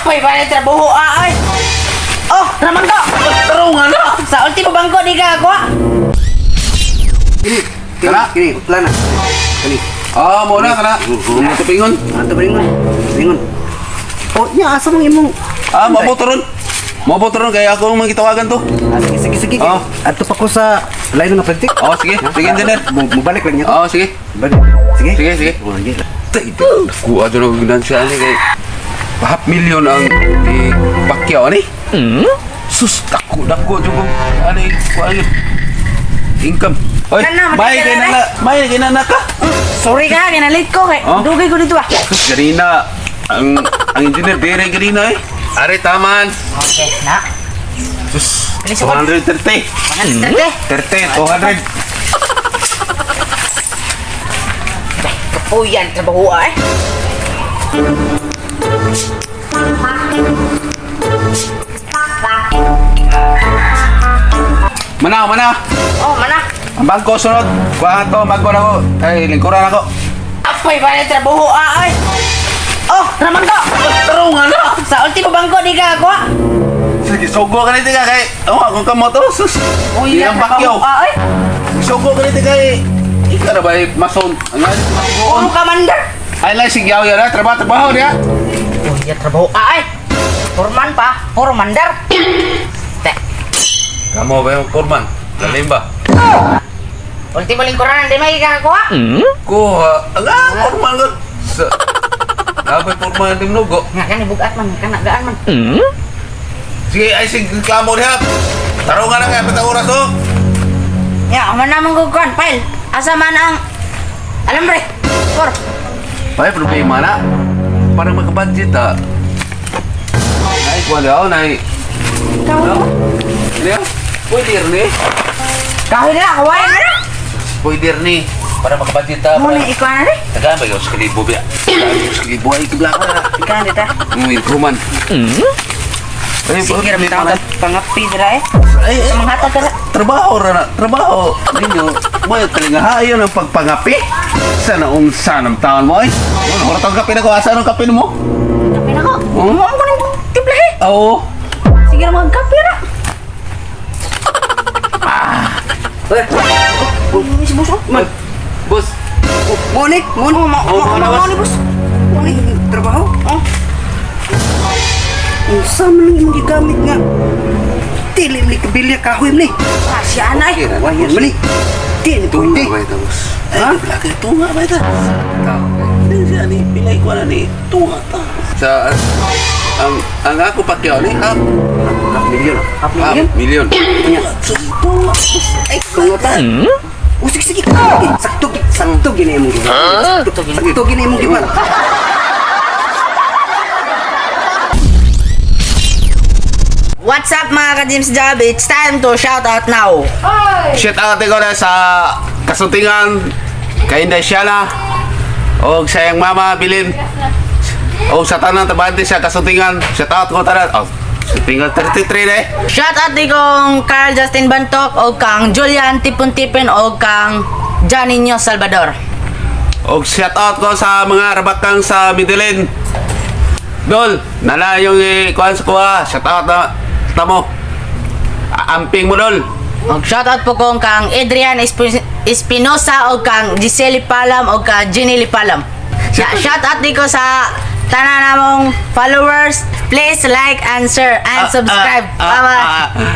Kapoy pa ni trabaho ah, ay. Oh, ramangko. Taro nga na. Sa ultimo bangko di ka ako. Kini, kini, Kana? kini, plana. Kini. Ah, mo na kana. Mo tupingon. Ato ba ringon? Ringon. Oh, nya asa mong imong Ah, mabuto ron. Mabuto ron kay ako ang magitawagan to. Ah, sige, sige, sige. Oh. Ato pa ko sa lain nga plastic. Oh, sige. Sige, engineer. Mubalik lang niya to. Oh, sige. Balik. Sige. Sige, sige. Oh, sige. Tay, kuha doon ang ginansya ani kay half million ang i Pacquiao ani. Sus, dako dako jud ko. Ani kuha yun. Income. Oy, Kana, may kay matigala na, may kay na ka. Sorry ka, ginalit ko kay Oh? dugay ko dito ah. Sus, ganina ang engineer dire ganina eh. Are taman. Okay, na. Sus, Bilis ako. 230. 130. 30, 200. Kapuyan trabaho ah, eh. Mana, mana. Oh, mana. Ang bangko sunod. Kuha to, bangko na ko. Ay, lingkuran ako. Apoy pa ni trabaho ah, ay. Oh, ramangko. Taro nga na. Sa ultimo bangko di ka ako. Sige, sugo ka nito kay. Oh, akong kamoto. Sus. Uy, Di ang Pacquiao. ah, ay. Sugo ka nito kay. Ikaw na ba eh, mason? Ang nga, Puro commander. Ay, lang, sige, yaw, yaw, trabaho, trabaho, niya. Oh, ya trabaho ah, ay. Foreman pa, foreman-der. Te, Kamu ba yung foreman? Lalim ba? ultimo lingkuran di may kakakuha. Kuha. Ang ah, foreman ka. Sa... Nabay foreman din nugo. Nga kan bugat man, kana gaan man. Sige, ay, sige, reklamo niya. Taro nga na kaya, pata oras, oh. Ya, man namang kukuan file. Asa man ang alambre? Por. Ay, problema na. Para magka-budget, ah. Nay, kuha daw, nay. Kahoy. No? Ano? Pwede rin eh. Kahoy na, kawayan na. Pwede rin eh. Para magka-budget, ah. Mo na ikaw na rin. Tagaan ba yun sa kalibo, biya? Tagaan sa kalibo, ay, kabla ka na. Ikaw na ta. Uy, kuman. Ay, Sige, problema ramtang na. pangapi dira eh. Ay, ay, Mga hatag ka trabaho ra na, trabaho. Ninyo, mo yung hayo ng pagpangapi. Sa naong sanang taon mo, ay. Ano, orat ang kape na ko, asa ang kape mo? Kape na ko. Oh? Mo ko nang timplahe. Oo. Sige na mga kape ra. Eh, Oh, si boss. oh. man. Boss, Oh, mo ni, mo ni. Oh, ma Oh, ma ano, ma boss? ni boss. Mo ni trabaho. Oh. Unsa man ang imong gigamit nga? Dili man ni kabilya kahoy man ni. Ah, siya na eh. Wayan man ni. Di ni tunga pwede. ba ito, boss? Ha? Ay, laki, tunga ba ito? Hindi siya ni, pilay ko na ni, tunga ta. Sa, ang ako pakyaw ni, half, Half million. Half million? half million. Nya. Tunga, Ay, tungo ta. Oh, sige, sige. Sige, sakto, sakto gini imong gibuhat. Sakto, sakto gini imong gibuhat. What's up mga ka-James Job? It's time to shout out now. Shout out ko na sa kasuntingan kay Inday Siana o sa iyang mama Bilin o sa tanang tabante sa kasuntingan. Shout out ko tanan. Oh, kasuntingan 33 na eh. Shout out din kong Carl Justin Bantok o kang Julian Tipon-Tipin o kang Janinho Salvador. O shout out ko sa mga rabakang sa Medellin. Dol, nala yung kuan sa kuha. Shout out na tamo. Amping mo dol. Og shout out po kong kang Adrian Espinosa o kang Giselle Palam o kang Jenny Palam. Shout out din ko sa tanan namong followers. Please like and share and subscribe. Ah, ah, Bye-bye. ah, ah.